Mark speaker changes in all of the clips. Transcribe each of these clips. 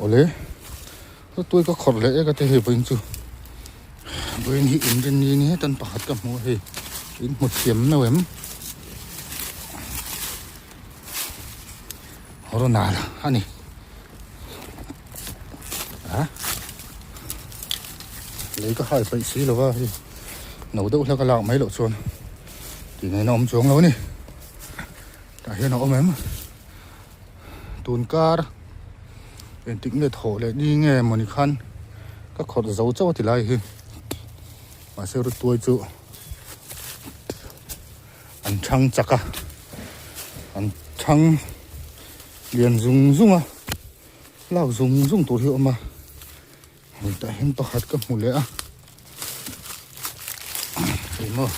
Speaker 1: Awle tuai ka khawrh leh ek a te hei vawiin chu vawiin hi inrin ni ni hetan pakhat ka hmu a hei in hmu thiam meuh em Ronald a ni a lei ka hai paih si lova hei no deuh hlek a lak mai loh chuan tih ngaihna awm chuang lo a ni tah hian a awm em. Tun kar engtik nge thawh leh ni nge mawni khan ka khawrh zo chauh a ti lai hi mahse rutuai chu an chhang chak a an chhang lian zung zung a lak zung zung tur hi a awm a hei tah hian pakhat ka hmu leh a eng maw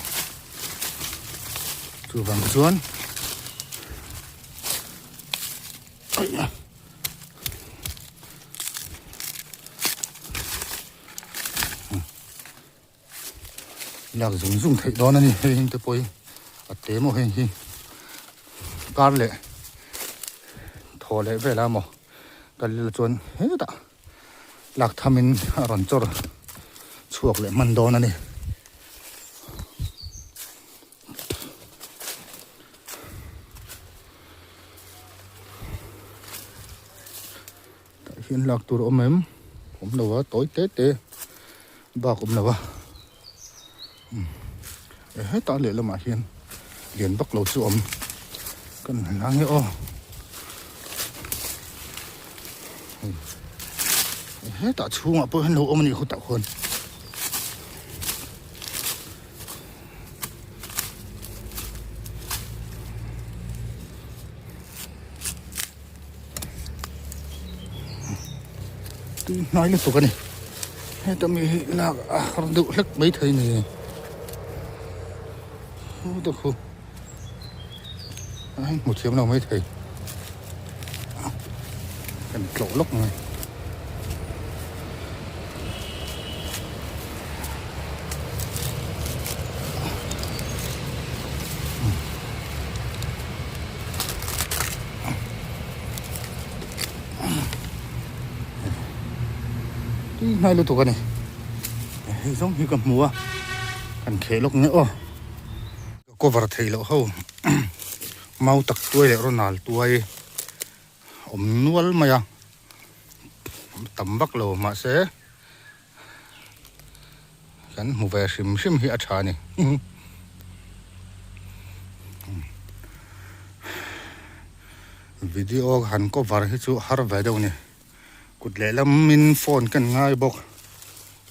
Speaker 1: chuvang chuan. Lak zung zung theih dawn a ni hei heng te pawh hi a te maw heng hi kar leh thaw leh vel a maw kal ila chuan hetah lak tham in a rawn chawr chhuak leh hman dawn a ni. Tah hian lak tur a awm em? Awm lo a, tawi te te bak awm lo a. E hetah lehlamah hian lian vak lo chu awm kan la nge aw. Hetah chhungah pawh hian lo awm a nih khutah khuan. Tui hnai lutuk a ni heta mi hi lak a har deuh hlek mai thei ni hu te khu a hmu thiam lo mai thei kan tlawh lawk mai. Tui hnai lutuk a ni hei zawng hi ka hmu a kan kheh lawk nge aw ka cover theih loh ho mau tak tuai leh ronald tuai awm nual mai a tam vak lo mahse kan hmu ve hrim hrim hi a tha a ni video han cover hi chu har ve deuh a ni kut lehlamin phone ken ngai bawk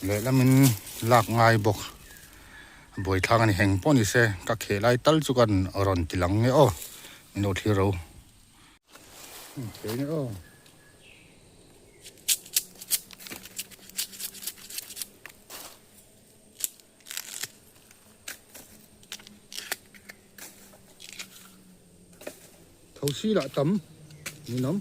Speaker 1: lehlamin lak ngai bawk buaithlak a ni heng pawh ni se ka kheh lai tal chu kan rawn ti lang nge aw min lo thlir ro. Thosi lah tam ninawm.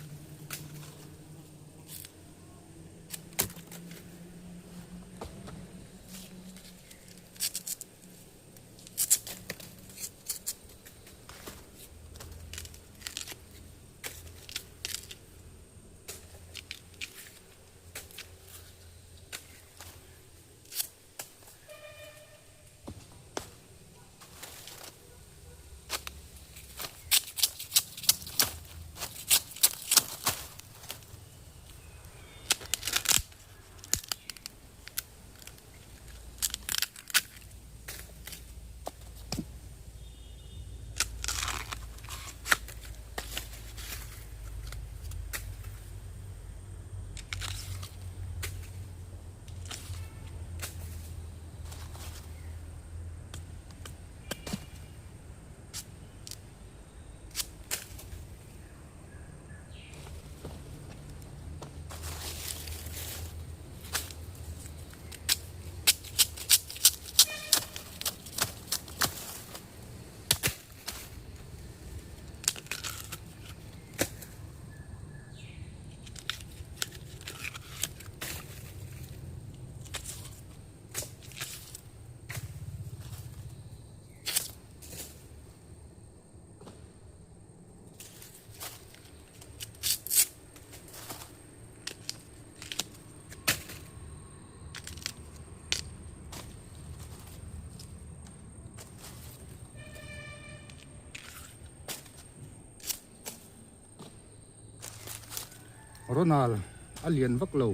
Speaker 1: Ronald a lian vak lo.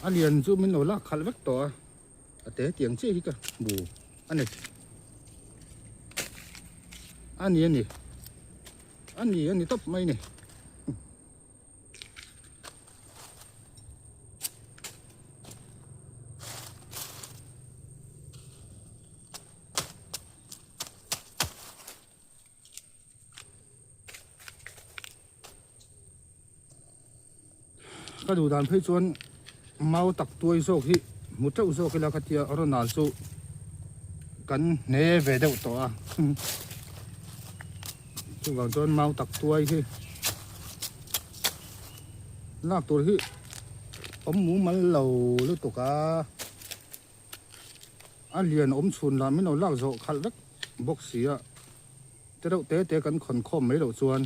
Speaker 1: A lian chu min lo lak khalh vek tawh a, a te tiang chiah hi ka hmu a ni. A ni a ni, a ni a ni tawp mai ni. Ka duh dan phei chuan mau tak tuai zawk hi hmu teuh zawk ila ka tia Ronald chu kan hne ve deuh tawh a chuvang chuan mau tak tuai hi lak tur hi awm mumal lo lutuk a. A lian awm chhun lah min lo lak zawh khalh vek bawk si a, te deuh te te kan khawn khawm mai loh chuan.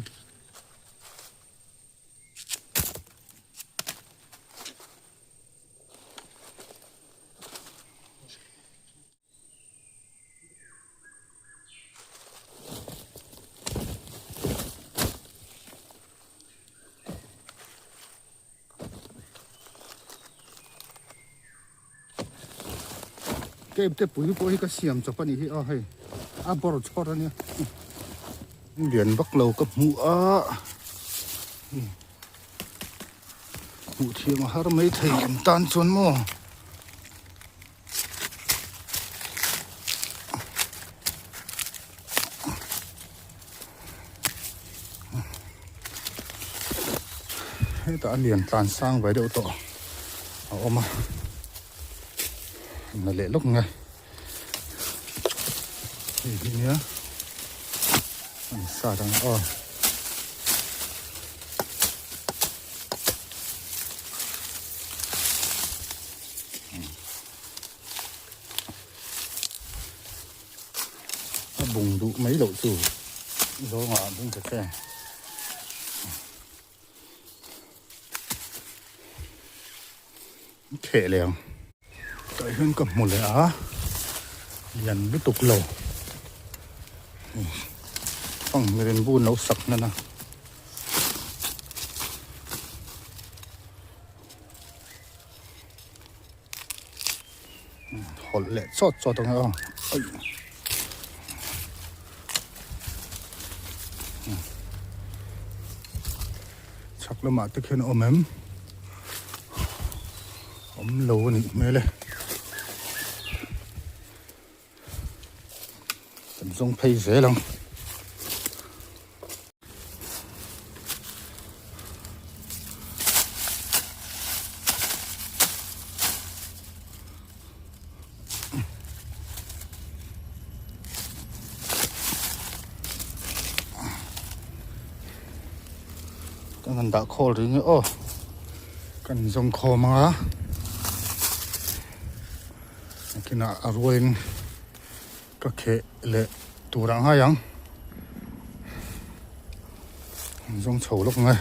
Speaker 1: Cape te pui pawh hi ka siam chawp a nih hi aw hei a bawr chhawr a nia lian vak lo ka hmuh a hmuh thiam a har mai thei em tan chuan maw. Hetah a lian tlan sang ve deuh tawh a awm a na leh lawk nge hei hi nia an sat ang aw. A bung duh mai loh chu zawngah a bung ta che. Theh leh ang. Tah hian ka hmu leh a, lian lutuk lo. Fang mirin bun lo sak hnan a. Hawlh leh chawt chawt ang e aw. Chhak lamah te khian a awm em? Awm lo a nih hmel e. Kan zawng phei zel ang. Kan han dah khawl rih nge aw kan zawng khawm ang a nakinah a rualin ka kheh leh tur ang ngai ang an zawng chho lawk nge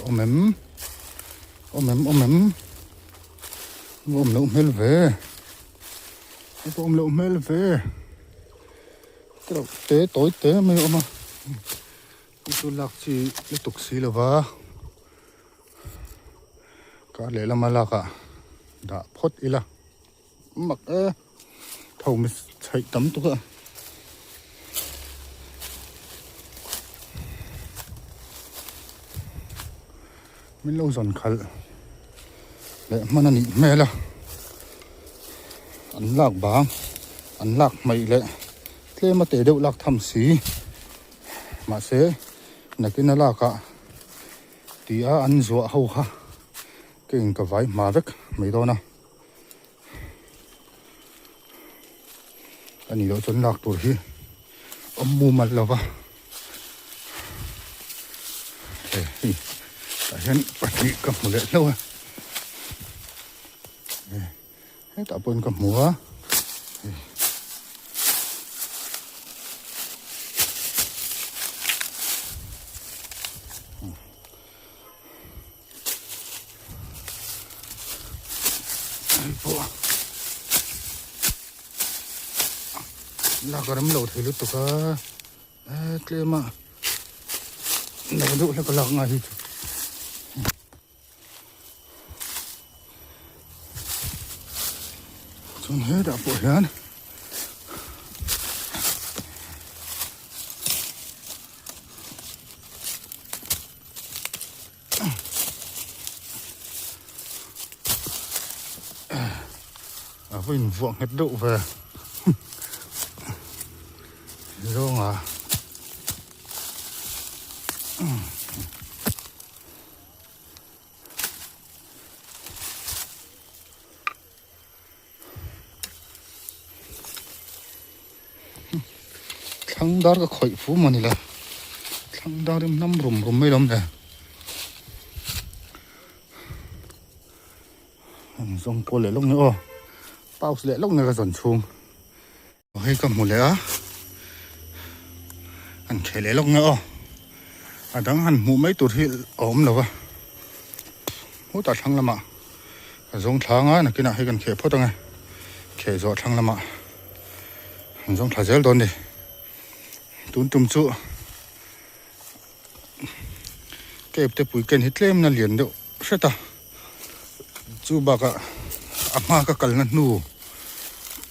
Speaker 1: awm em awm em awm em awm loh hmel ve awm loh hmel ve te tawi te mai a awm a chu lak chi lutuk si lova. Kar lehlam a lakah dah phawt ila mak e tho mi chhaih tam tuk a. Min lo zawn khalh leh hman a nih hmel a an lak bang an lak hmaih leh tlem a teh deuh lak tham si mahse nakin a lakah. Ti a an zuah ho kha ka in ka vai hma vek mai dawn a, a nih loh chuan lak tur hi awm mumal lo va, he hei tah hian pahnih ka hmu leh hlauh a, hetah pawhin ka hmu a. Lak a rem lo thei lutuk a, e tlem a no deuh hlek a lak ngai hi chu. Chuan hetah pawh hian A va invuah nghet deuh ve zawnga Thlang dar ka khawih fu maw ni le thlang dar hi hnam rum rum mai lo awm le an zawng kual leh lawk ni aw pause leh lawk ni ka zawn chhung. Hei ka hmu leh a, han kheh leh lawk nge aw, a dang han hmuh mai tur hi a awm lo va, hutah thlang lamah ka zawng thlang a, nakinah hei kan kheh phawt ang e, kheh zawh thlang lamah an zawng thla zel dawn a ni, tun tum chu cape te pui ken hi tlem na lian deuh hret a. Chu bakah a hma ka kalna hnu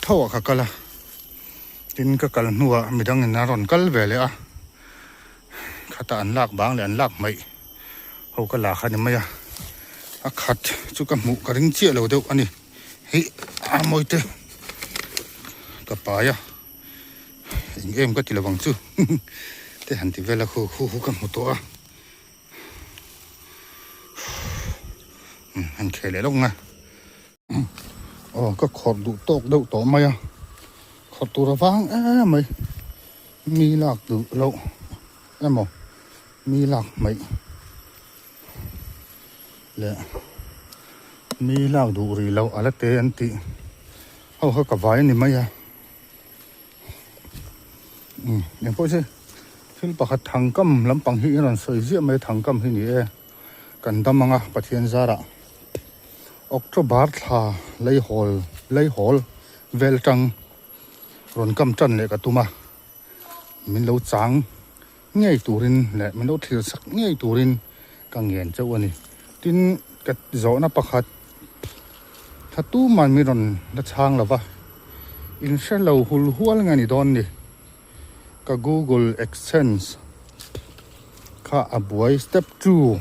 Speaker 1: tho ah ka kal a, tin ka kal hnuah midang in a rawn kal ve leh a, khatah an lak bang leh an lak hmaih ho ka la kha ni mai a, a khat chu ka hmuh ka ring chiah lo deuh a ni, hei a mawi te ka pai a, eng em ka ti lovang chu te han ti vel a khu khu ka hmu tawh a. Han kheh leh lawk nga aw ka khawrh duh tawk deuh tawh mai a khawrh tur a vang em mai mi lak duh loh emaw mi lak hmaih leh mi lak duh rih loh a la te an tih ho kha ka vai a ni mai a. Umm engpawh chu thil pakhat thangkam lampang hi i rawn sawi ziah mai a thangkam hi ni e kan dam ang a Pathian zarah October thla leihawl leihawl vel tang rawn kam tan leh ka tum a min lo chang ngei turin leh min lo thlir sak ngei turin ka ngen chauh a ni tin ka zawhna pakhat tha tuman min rawn la chhang lo va in hre lo hul hual nge ni dawn ni ka google adsense kha a buai step 2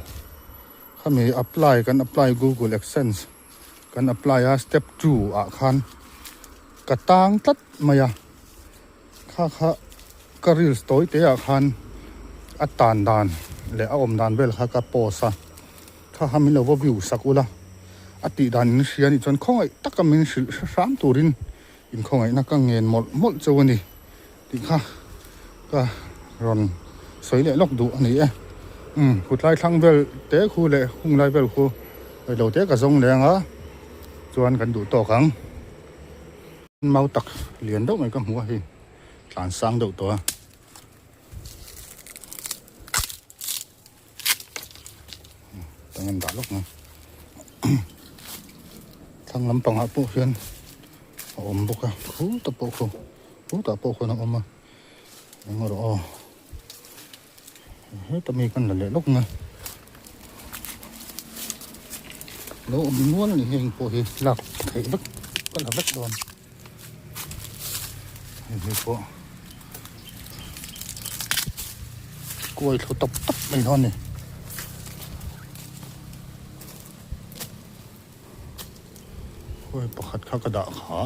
Speaker 1: khami apply kan apply google adsense kan apply a step 2 ah khan ka tang tlat mai a. Kha kha ka reels tawi te ah khan a tan dan leh a awm dan vel kha ka post a, kha kha min lo va view sak ula, a tih dan in hria anih chuan khawngaih taka min hrilh hre hram turin inkhawngaihna ka ngen mawlh mawlh chauh a ni tih kha ka rawn sawi leh lawk duh a ni e. Umm khutlai thlang vel te khu leh hunglai vel khu reilo te ka zawng leng a chuan kan duh tawk ang. Mau tak lian deuh mai ka hmu a hei tlan sang deuh tawh a. Tang an dah lawk mai. Thlang lampangah pawh hian a awm bawk a khutah pawh khu khutah pawh khuan a awm a eng erawh aw heta mi kan la leh lawk mai. Lo awm nual a ni heng pawh hi lak theih vek ka la vek dawn hei hi pawh kuai thlu tawp tawp mai dawn a ni. Khuai pakhat kha ka dah kha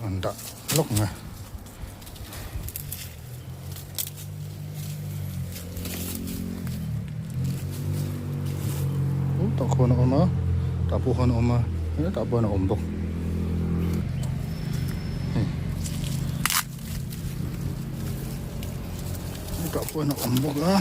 Speaker 1: an dah lawk nge. Tah khuan a awm a tah pawh khuan a awm a hetah pawh hian a awm bawk hei hetah pawh hian a awm bawk a.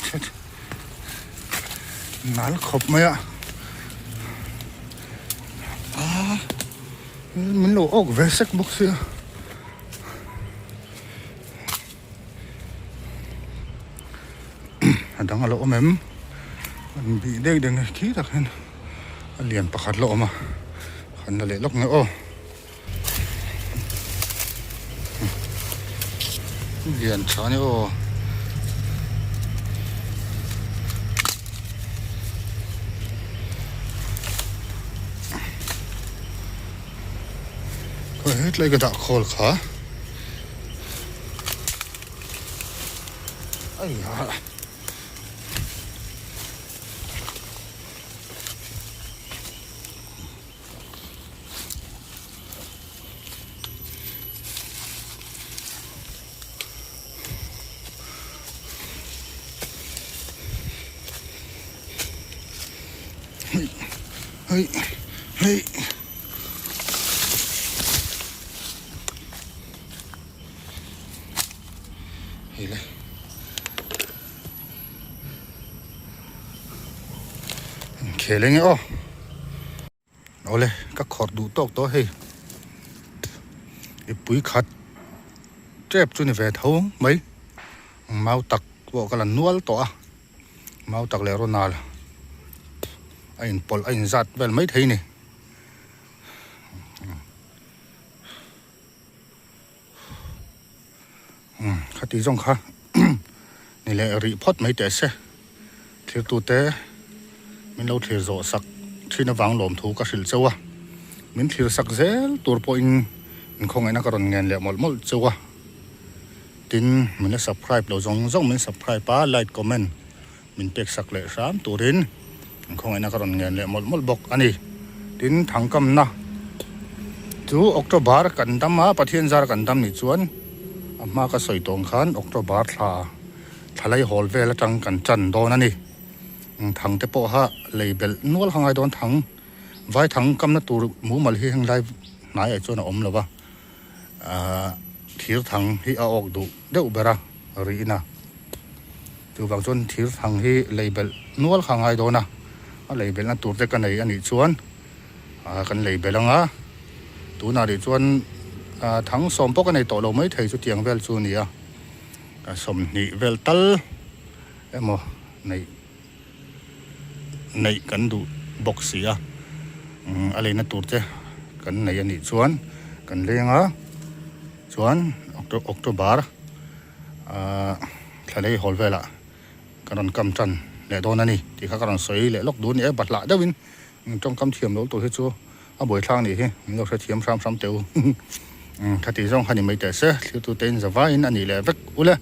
Speaker 1: het nal khawp mai a ah min lo awk ve sek bawk sia a dang a lo awm em an bih dek dek nge khi tak hian a lian pakhat la awm a han la leh lawk nge aw. Lian tha ni aw. Khawi hetlai ka dah khawl kha. Ai ha. Hei hei hei hei le khel enge aw. Awle ka khawrh duh tawk tawh hei mipui khat tep chu ni ve tho mai mau tak pawh ka la nual tawh a mau tak leh ronal a inpawlh a inzat vel mai thei a ni. Khati zawng kha ni leh rih phawt mai teh se thirtute min lo thlir zawh sak thin avang lawmthu ka hrilh cheu a min thlir sak zel tur pawhin inkhawngaihna ka rawn ngen leh mawlh mawlh cheu a tin min la subscribe lo zawng zawng min subscribe a like comment min pek sak leh hram turin inkhawngaihna ka rawn ngen leh mawlh mawlh bawk a ni. Tin, thangkamna chu October kan dam a, Pathian zar kan dam nih chuan a hma ka sawi tawng khan October thla thlalai hawl vel atang kan chan dawn a ni. Thang te pawha lei belh nual kha ngai dawn thang vai thang kamna tur mumal hi heng lai hnaiah chuan a awm lo va, ahh thir thang hi a awk duh deuh ber a rihna. Chuvang chuan thir thang hi lei belh nual kha a ngai dawn a, a lei belhna tur te ka nei a nih chuan ah kan lei belh ang a, tunah rih chuan ah thang sawm pawh ka nei tawh lo mai thei chutiang vel chu a ni a, 20 vel tal emaw neih neih kan duh bawk si a, a leina tur te kan nei a nih chuan kan leng a chuan October. Ahh thlalei hawl velah ka rawn kam tan leh dawn a ni tih kha ka rawn sawi leh lawk duh a ni e bahlah deuhin tawngkam thiam lo tur hi chu a buaithlak a nih hi min lo hrethiam hram hram teh u kha tih zawng kha ni mai teh se thlir tute in zavaiin a nih leh vek ule.